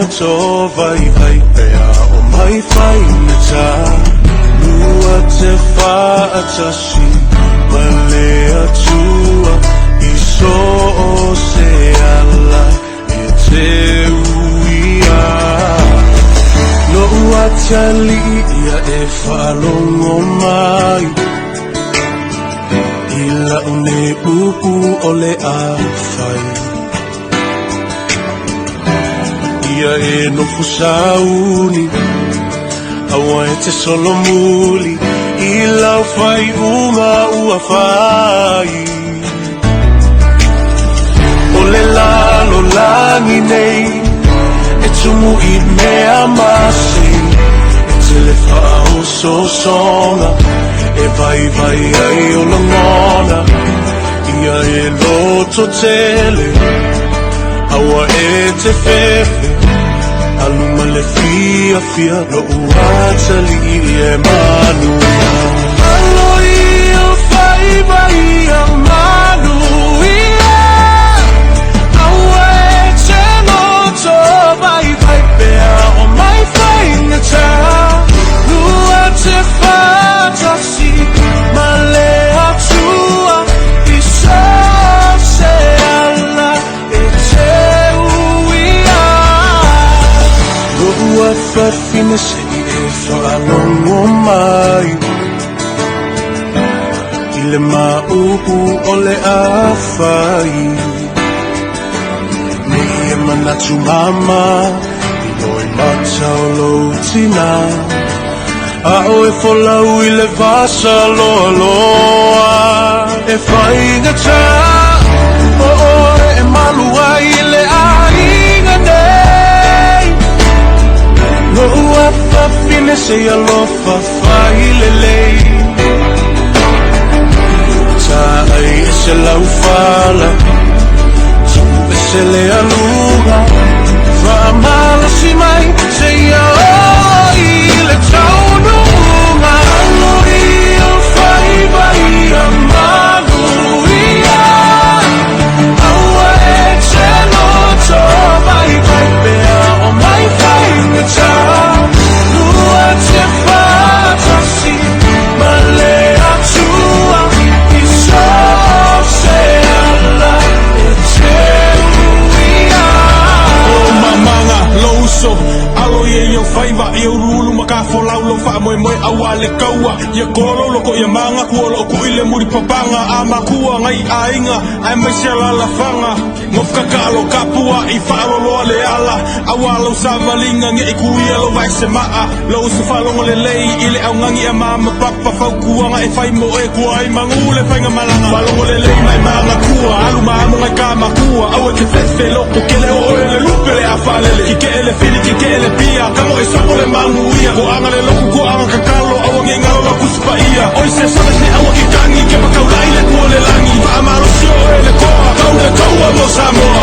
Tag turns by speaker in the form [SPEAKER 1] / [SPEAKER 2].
[SPEAKER 1] loto vaivai pea o mai faigata. Lua te faatasi ma le Atua i so o se ala e te uia. Lo'u atalii ia e faalogo mai i la'u nei upu o le a fai. Ia e nofo sauni, aua e te solomuli i lau faaiuga ua fai. O le lalolagi nei e tumu i mea masi, e tele faaososoga e vaivai ai o lagona. Ia e lototele, aua e te fefe, alu ma le fiafia, lo'u atalii e manuia. Alo i ou faiva ia manuia, aua e te loto vaivai pea o mai faigata. Lua te faatasi ma le Atua i so o se ala e te uia. Lo'u afafine se i e faalogo mai i le maʻupu o le a fai. Nei e manatu mama i loimata o lou tinā, a o e folau i le vasa loaloa. E faigata o oe e malu ai i le aiga nei. Lo'u afafine se i alofa fai lelei. Taai ese lau fala, tuu ese le aluga, faamalosi mai seia oo i le taunuuga. Alo i ou faiva ia manuia, aua e te loto vaivai pea o mai faigata. Lua te faatasi ma le Atua i so o se ala e te uia.
[SPEAKER 2] O mamaga lou uso, alo ia i ou faiva ia uluulu ma kafolau lou faamoemoe auā le kaua ia kolo loko ia maga kua loo kuʻi le muli papaga a makua gai aiga aemaise alalafaga gofakakalo kapua i faaloloa le ala auā lau savaliga geʻi kuia lou vaesemaʻa lou uso faalogo lelei i le augagi a mama papa fautuaga e fai mo e kua ai magu le faiga malaga faalogo lelei mai magatua alu ma amoga i ka makua aua e te fefe loko kele o oe le lupe le afalele kikeʻe le fili kikeʻe le pia kamo e soko le manuia koaga le loku koaga kakalo aua nei galo lau Tusi Paia oi se sole se aua ke kagi ke makaulai le pua le lagi faamalosi o oe le koa kau le kaua mo Samoa.